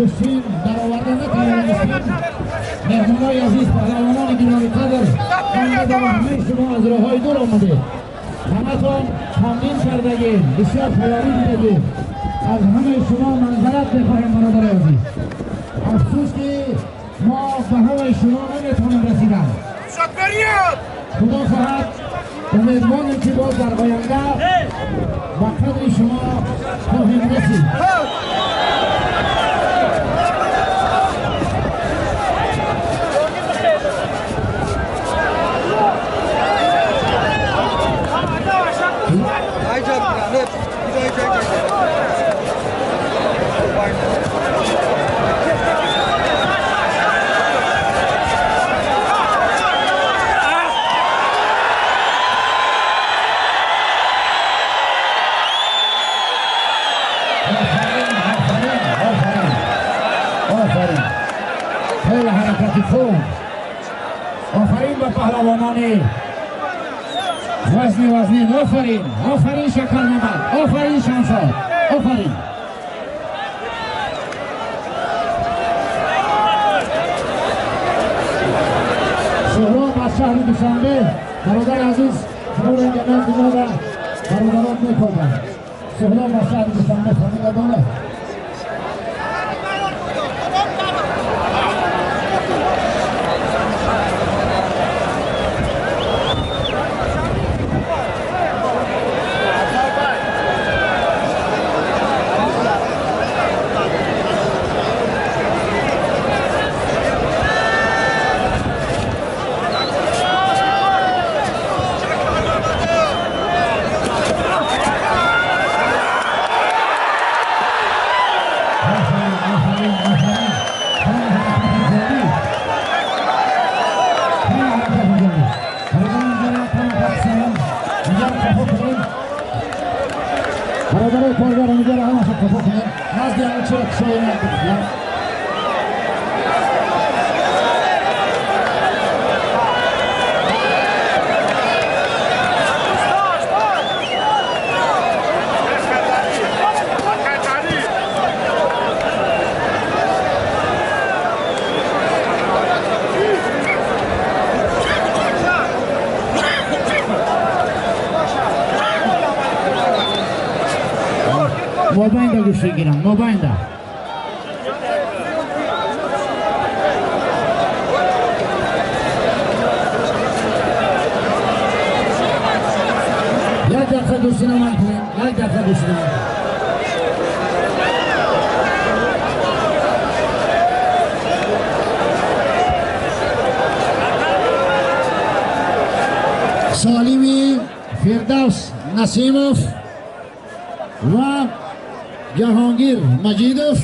гӯштин дароварда натавонистем. Меҳмонои азиз, паҳлавонони гиромиқадр, ҳамаи шумо аз роҳҳои дур омадед, ҳаматон тамрин кардагем, бисёр тайёрӣ дидагем. Аз ҳамаи шумо манзарат мехоҳем, бародари азиз. Афсӯс ки мо ба ҳамаи шумо наметавонем расидан. Худо хоҳад, умедворем ки боз дар оянда ба қадри шумо хоҳем расид. خیلی حرکتی خوب، آفرین به پهلوانان وزنی وزنین، آفرین، آفرین شکر محمد، آفرین شمشاد، آفرین. سهراب از شهر دوشنبه، برادر عزیز، شما را اینجا نزد ما و برادران میکوبند. سهراب از شهر دوشنبه، فامیل داره. برادرای کارگر امیدوار همه شد کفا کنیم نزد همه چرا کشایی نگید. мобайнда гӯш мегирам, мобайнда. Як дақиқа гӯшти наман кунем, як дақиқа гӯшти наман. Солими Фирдавс Насимов ва Ҷаҳонгир Маҷидов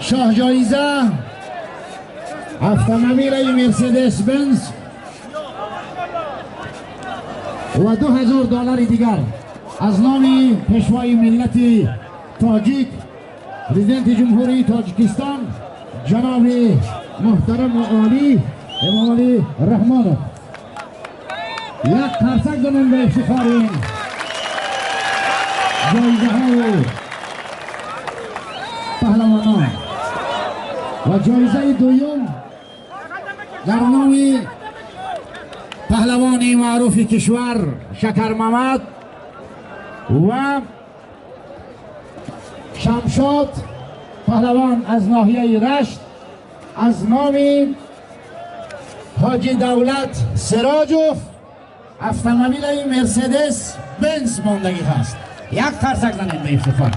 шоҳҷоиза автомобилаи Мерседес Бенз ва $2000 дигар аз номи пешвои миллати тоҷик, президенти Ҷумҳурии Тоҷикистон ҷаноби муҳтарам ва олӣ Эмомалӣ Раҳмонов. Як қарсак занем ба ифтихори ин ҷоизаҳои паҳлавонон. Ва ҷоизаи дуюм дар номи паҳлавони маъруфи кишвар Шакармамад ва Шамшод, паҳлавон аз ноҳияи Рашт, аз номи Ҳоҷи Давлат Сироҷов автомобилаи Мерседес Бенз мондагӣ ҳаст. Як қарсак занем ба ифтихор.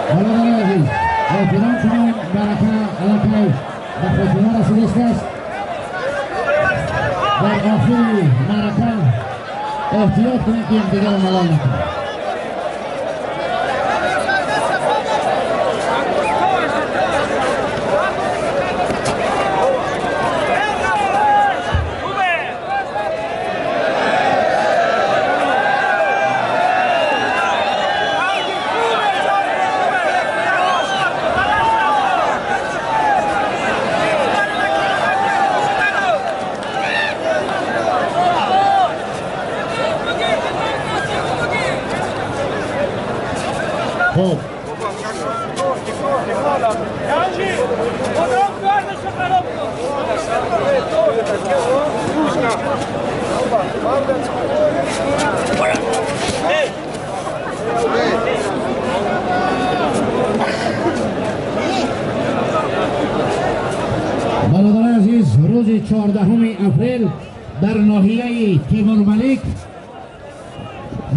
برادران عزیز، احترام کنیم، برکه علاقه به خاتمه رسیده است. در آخر معرکه احتیاط کنید که یکدیگر را ملال نکنید. خب برادران عزیز، روز 14 اپریل در ناحیه تیمور ملک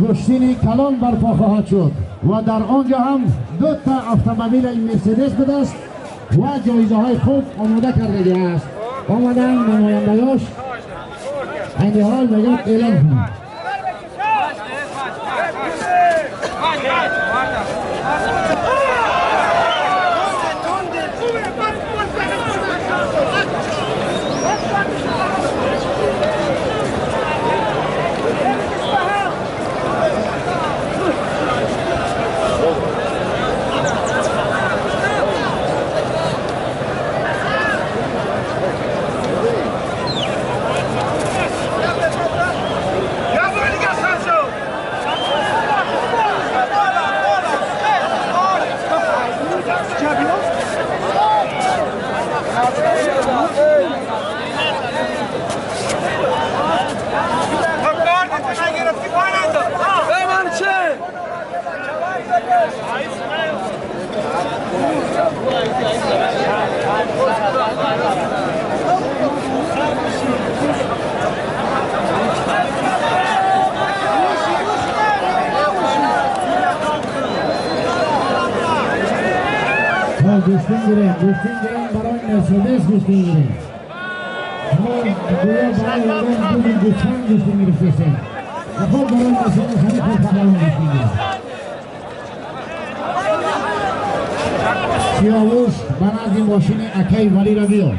گشتین کلان برپا خواهد شد و در آنجا هم 2 تا اتومبیل مرسدس به دست و جایزه های خوب آماده کرده است. آمدن نمایندگاش این حال باید اعلام کنند. گوشتین گیریم، گوشتین گیریم برای مرسدس، گوشتین گیریم. ما گویا برای یگان دو گوشتین گوشتین گرفتیم. خب برای مرسدس همه خود پهلوان گوشتین گیریم. سیاوش به نزد ماشین اکی ولی را بیار.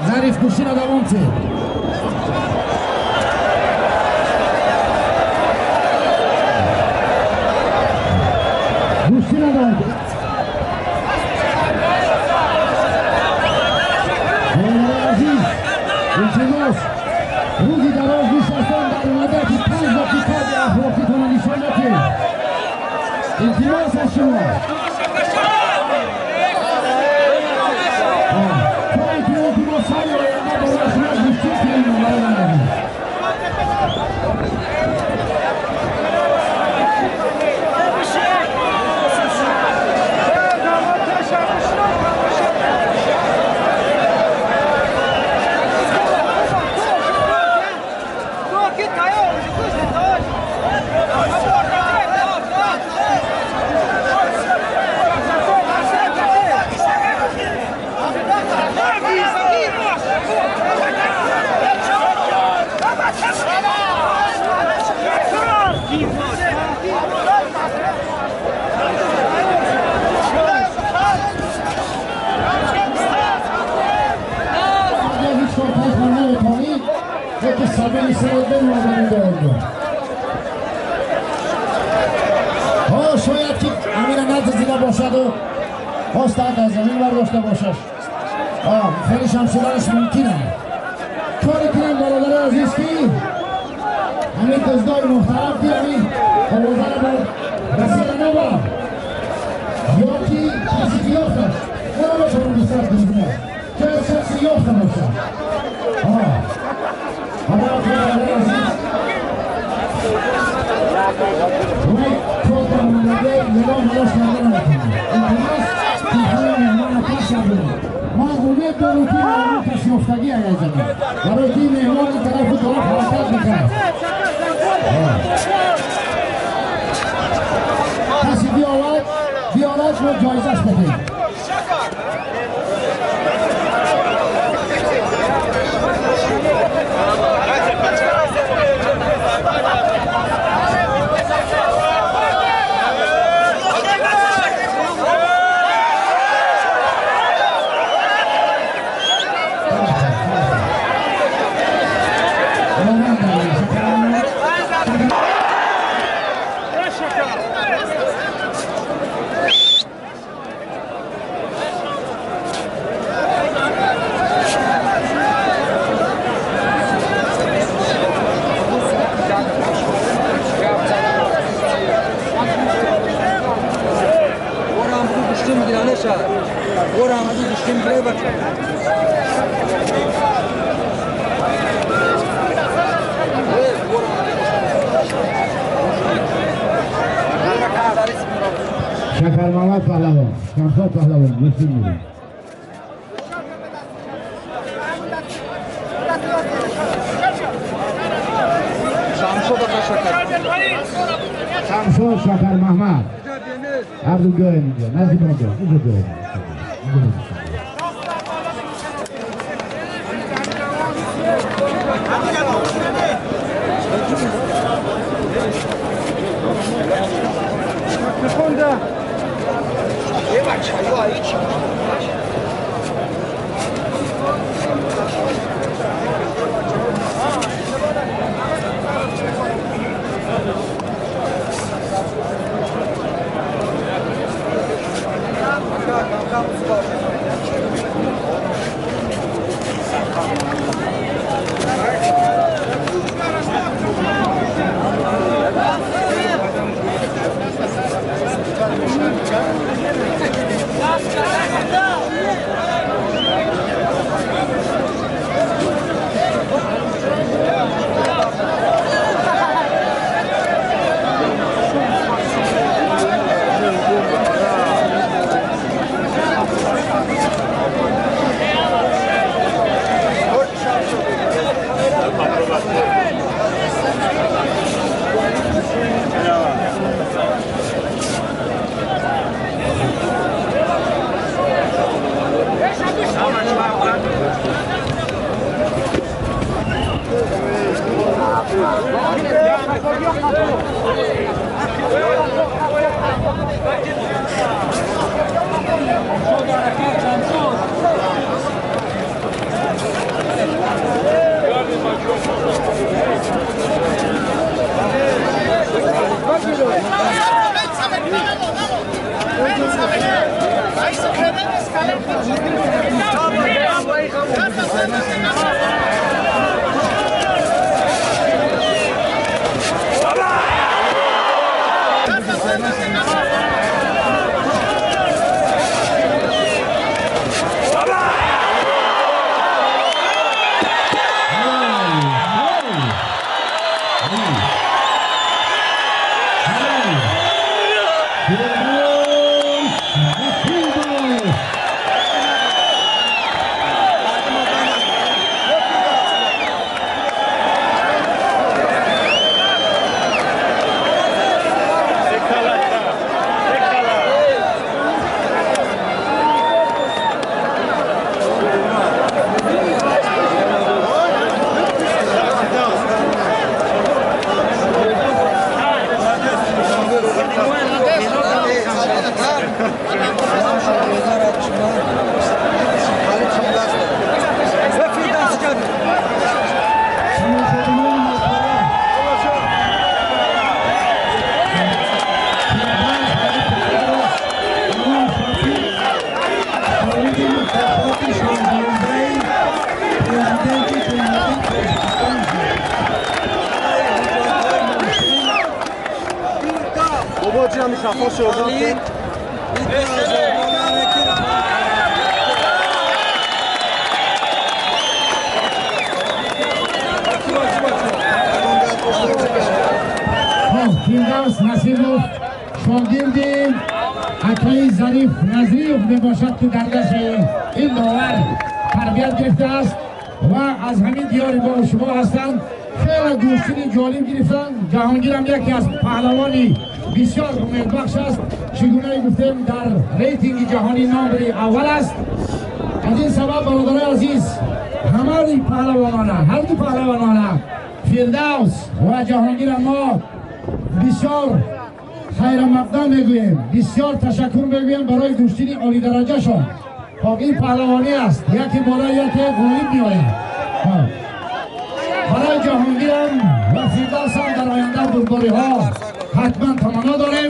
Зариф кушина давонте. Кушина давонте. Азиз, илтимос, рӯзи дароз нишастан дар муддати 5 дақиқа беахлоқитонро нишон надиҳед. Илтимос аз шумо. سبیل سیدن آمدن دارد. ها شاید که امیر ندزدیده باشد و خواستند از زمین برداشته باشد. خیلی هم شدنش ممکنه. کاری کنم برادر عزیز که همین دزدای محترم که همین آوازه را بر رسیده نبر یا که کسی که یافتش او را بشون دوستت دزدونه که کسی یافته باشد. برادر عزیز روی کود آمده یگان بلاش کرده نمیتونه. التماس که مهمان پس شده. ما امید داریم که مهمان کسی یافتگی اگر زمین برای که مهمان این طرف و طرف حرکت میکرد. کسی بیاورد ما جایزش بدیم. شکر محمد پهلوان، شمشاد پهلوان، مرسی می‌دیم. شمشاد شکر محمد هر دو بیایم اینجا، نزدیک ما بیایم، اینجا بیایم. Фирдавс Насибов шогирди акаи Зариф Назриев мебошад, ки дар дасти ин довар тарбият гирифтааст ва аз ҳамин диёри мо шумо ҳастанд. Хеле гӯштини ҷолиб гирифтанд. Ҷаҳонгирам яке аз паҳлавони бисёр умедбахш аст. Чӣ гунае гуфтем, дар рейтинги ҷаҳонӣ номери аввал аст. Аз ин сабаб, бародарои азиз, ҳамаи паҳлавонона, ҳарду паҳлавонона, Фирдавс ва Ҷаҳонгира мо бисёр хайрамақдам мегӯем, бисёр ташаккур мегӯем барои гӯштини олидараҷашон. Хоб, ин паҳлавонӣ аст, яке болои яке ғолиб меояд. Барои Ҷаҳонгирам ва Фирдавсам дар оянда бурдбориҳо ҳатман таманно дорем.